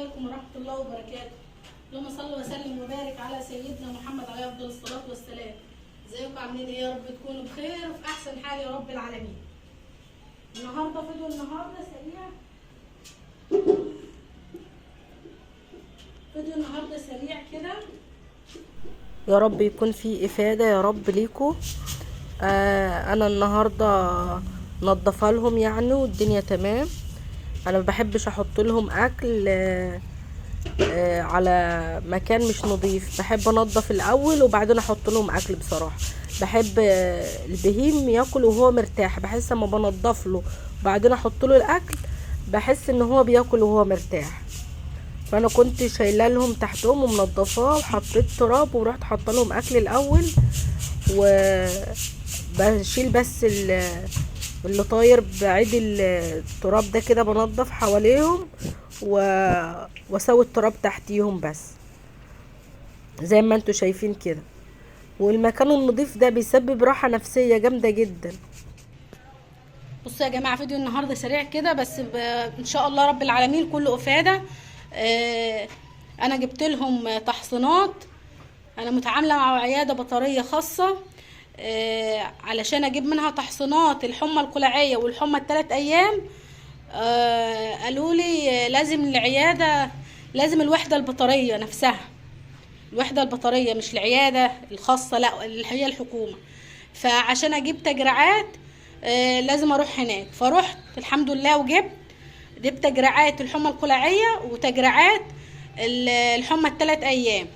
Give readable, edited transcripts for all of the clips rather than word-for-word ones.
عليكم ورحمة الله وبركاته. اللهم صل وسلم وبارك على سيدنا محمد عليه افضل الصلاة والسلام. ازيكم عاملين ايه؟ يا رب تكونوا بخير وفي احسن حال يا رب العالمين. النهارده فيديو النهارده سريع، فيديو النهارده سريع كده، يا رب يكون في افاده يا رب ليكم. انا النهارده نضفه لهم يعني والدنيا تمام. انا ما بحبش احط لهم اكل على مكان مش نظيف، بحب انضف الاول وبعدين احط لهم اكل. بصراحة بحب البهيم ياكل وهو مرتاح، بحس اما بنضف له وبعدين احط له الاكل بحس ان هو بياكل وهو مرتاح. فانا كنت شايله لهم تحتهم ومنضفاه وحطيت تراب ورحت حاطه لهم اكل الاول، وبشيل بس اللي طاير بعيد التراب ده كده، بنضف حواليهم واسوي التراب تحتيهم بس زي ما انتوا شايفين كده. والمكان النظيف ده بيسبب راحة نفسية جامدة جدا. بصوا يا جماعة، فيديو النهارده سريع كده بس ان شاء الله رب العالمين كله افاده. انا جبت لهم تحصينات، انا متعامله مع عيادة بطارية خاصة علشان اجيب منها تحصينات الحمى القلاعيه والحمى الثلاث ايام. قالوا لي لازم العيادة، لازم الوحدة البطارية نفسها، الوحدة البطارية مش العيادة الخاصة، لا اللي هي الحكومة. فعشان اجيب تجرعات لازم اروح هناك، فروحت الحمد لله وجبت تجرعات الحمى القلاعيه وتجرعات الحمى الثلاث ايام.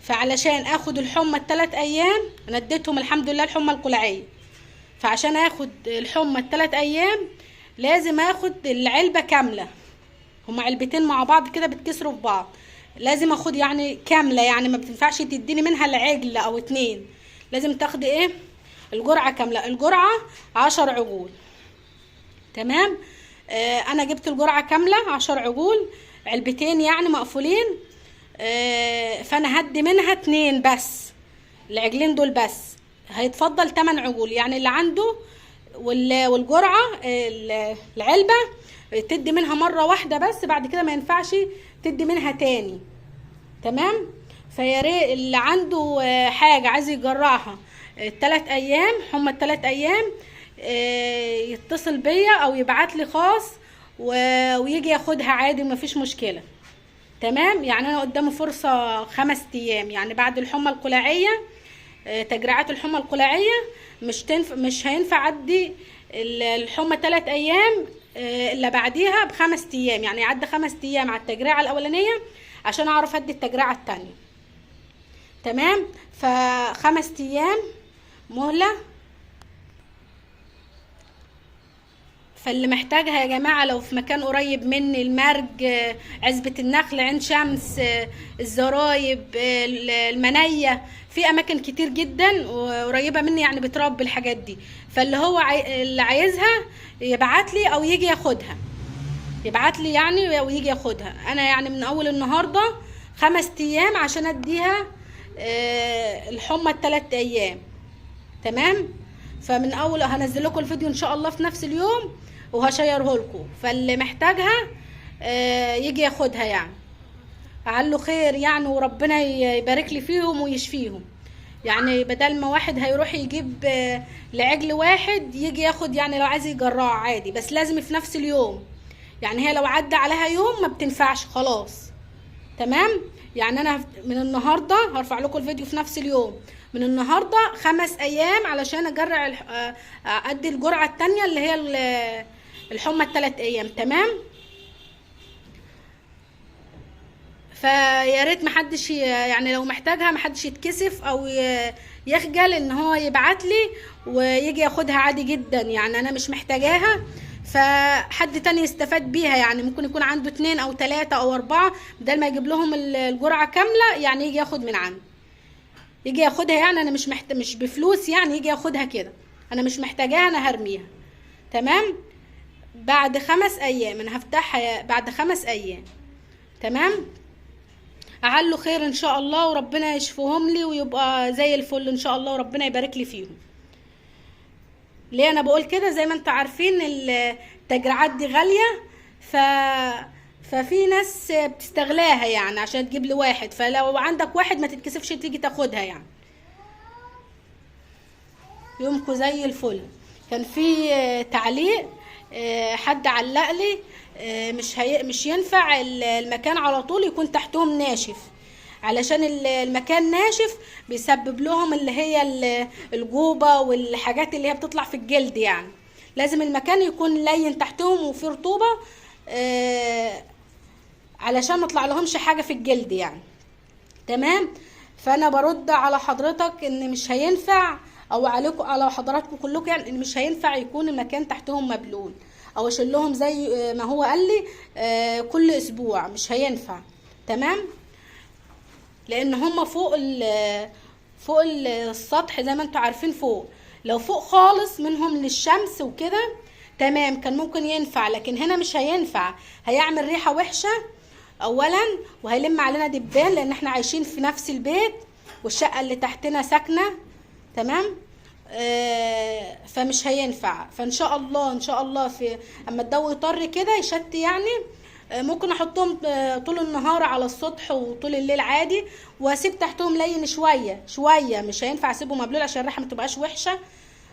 فعلشان اخد الحمى الثلاث ايام انا اديتهم الحمد لله الحمى القلاعيه، فعشان اخد الحمى الثلاث ايام لازم اخد العلبة كاملة، هما علبتين مع بعض كده بتكسروا في بعض، لازم اخد يعني كاملة، يعني ما بتنفعش تديني منها العجل او اتنين، لازم تاخدي ايه الجرعة كاملة. الجرعة 10 عجول، تمام. انا جبت الجرعة كاملة 10 عجول، علبتين يعني مقفولين. فانا هدي منها 2 بس، العجلين دول بس، هيتفضل 8 عجول. يعني اللي عنده والجرعه العلبة تدي منها مرة واحدة بس، بعد كده ما ينفعش تدي منها تاني، تمام. فيا ريت اللي عنده حاجة عايز يجرعها الثلاث ايام، هما الثلاث ايام، يتصل بيا او يبعت لي خاص ويجي ياخدها عادي ومفيش مشكلة، تمام. يعني انا قدامي فرصة 5 ايام، يعني بعد الحمى القلاعيه، تجريعات الحمى القلاعيه مش هينفع ادي الحمى 3 ايام الا بعديها ب5 ايام، يعني يعدي 5 ايام على التجريعه الاولانية عشان اعرف ادي التجريعه الثانية، تمام. ف5 ايام مهله. فاللي محتاجها يا جماعة لو في مكان قريب مني، المرج، عزبه النخل، عين شمس، الزرايب، المنية، في اماكن كتير جدا قريبه مني يعني بتربي الحاجات دي. فاللي هو اللي عايزها يبعت لي او يجي ياخدها، يبعت لي يعني ويجي ياخدها. انا يعني من اول النهارده 5 ايام عشان اديها الحمى الثلاث ايام، تمام. فمن اول هنزل لكم الفيديو ان شاء الله في نفس اليوم وهشيره لكم، فاللي محتاجها يجي ياخدها، يعني اعله خير يعني، وربنا يبارك لي فيهم ويشفيهم. يعني بدل ما واحد هيروح يجيب لعجل واحد يجي ياخد، يعني لو عايز يجرعه عادي، بس لازم في نفس اليوم، يعني هي لو عدى عليها يوم ما بتنفعش خلاص، تمام. يعني انا من النهارده هرفع لكم الفيديو في نفس اليوم، من النهارده 5 ايام علشان اجرع ادي الجرعة الثانية اللي هي الحمى الثلاث ايام، تمام. فيا ريت محدش يعني لو محتاجها محدش يتكسف او يخجل ان هو يبعت لي ويجي ياخدها عادي جدا، يعني انا مش محتاجاها، فحد تاني يستفاد بيها. يعني ممكن يكون عنده 2 او 3 او 4، بدل ما يجيب لهم الجرعة كاملة يعني يجي ياخد من عنده، يجي ياخدها. يعني انا مش بفلوس، يعني يجي ياخدها كده، انا مش محتاجاها، انا هرميها، تمام. بعد 5 ايام انا هفتحها بعد 5 ايام، تمام. اعله خير ان شاء الله، وربنا يشفيهم لي ويبقى زي الفل ان شاء الله، وربنا يبارك لي فيهم. ليه انا بقول كده؟ زي ما انتوا عارفين التجرعات دي غالية، ففي ناس بتستغلاها يعني عشان تجيب لي واحد، فلو عندك واحد ما تتكسفش تيجي تاخدها يعني. يومكم زي الفل. كان في تعليق، حد علق لي، مش ينفع المكان على طول يكون تحتهم ناشف، علشان المكان ناشف بيسبب لهم اللي هي الجوبة والحاجات اللي هي بتطلع في الجلد يعني. لازم المكان يكون لين تحتهم وفيه رطوبة، علشان ما يطلع لهمش حاجة في الجلد يعني. تمام. فانا برد على حضرتك ان مش هينفع، او عليكم على حضراتكم كلكم يعني، ان مش هينفع يكون المكان تحتهم مبلول، او اشيل لهم زي ما هو قال لي، كل اسبوع، مش هينفع. تمام. لان هم فوق السطح زي ما انتم عارفين، فوق، لو فوق خالص منهم للشمس وكده تمام كان ممكن ينفع، لكن هنا مش هينفع، هيعمل ريحة وحشة اولا، وهيلم علينا دبان لان احنا عايشين في نفس البيت والشقة اللي تحتنا ساكنة. تمام. فمش هينفع. فان شاء الله، ان شاء الله في اما الجو يطر كده يشتي يعني، ممكن احطهم، طول النهار على السطح وطول الليل عادي، واسيب تحتهم لين شوية شوية، مش هينفع اسيبه مبلول عشان الريحة ما تبقاش وحشة.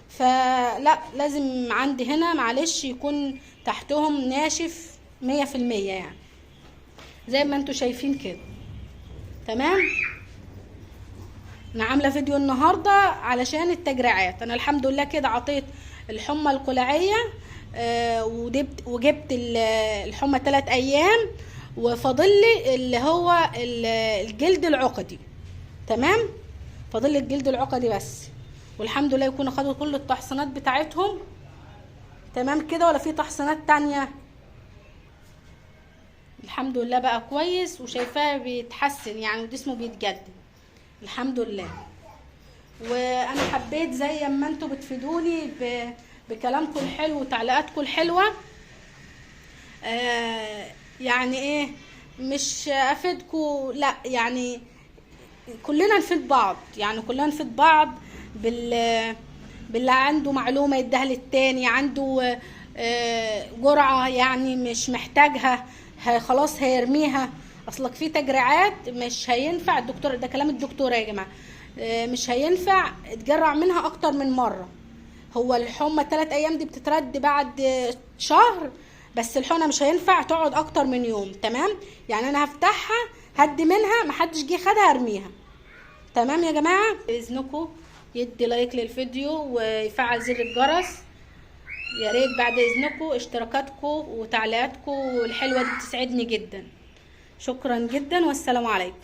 فلا لازم عندي هنا معلش يكون تحتهم ناشف 100% يعني، زي ما انتوا شايفين كده. تمام. انا عامله فيديو النهارده علشان التجريعات. انا الحمد لله كده عطيت الحمى القلاعيه، وجبت الحمى 3 ايام، وفاضل لي اللي هو الجلد العقدي. تمام. فاضل لي الجلد العقدي بس، والحمد لله يكونوا خدوا كل التحصينات بتاعتهم. تمام كده، ولا في تحصينات تانية؟ الحمد لله بقى كويس، وشايفاه بيتحسن يعني، وجسمه بيتجدد الحمد لله. وانا حبيت زي ما انتوا بتفيدوني بكلامكم الحلو وتعليقاتكم الحلوة، يعني ايه، مش افيدكم، لا يعني كلنا نفيد بعض، يعني كلنا نفيد بعض باللي عنده معلومة يديها للتاني، عنده، جرعة يعني مش محتاجها، خلاص هيرميها. اصلك في تجريعات مش هينفع الدكتور، ده كلام الدكتورة يا جماعة، مش هينفع تجرع منها اكتر من مرة. هو الحمى 3 ايام دي بتترد بعد شهر، بس الحقنة مش هينفع تقعد اكتر من يوم. تمام. يعني انا هفتحها هدي منها، محدش جه خدها ارميها. تمام يا جماعة. باذنكم يدي لايك للفيديو ويفعل زر الجرس يا ريت. بعد اذنكم اشتراكاتكم وتعليقاتكم الحلوة دي بتسعدني جدا. شكرا جدا، والسلام عليكم.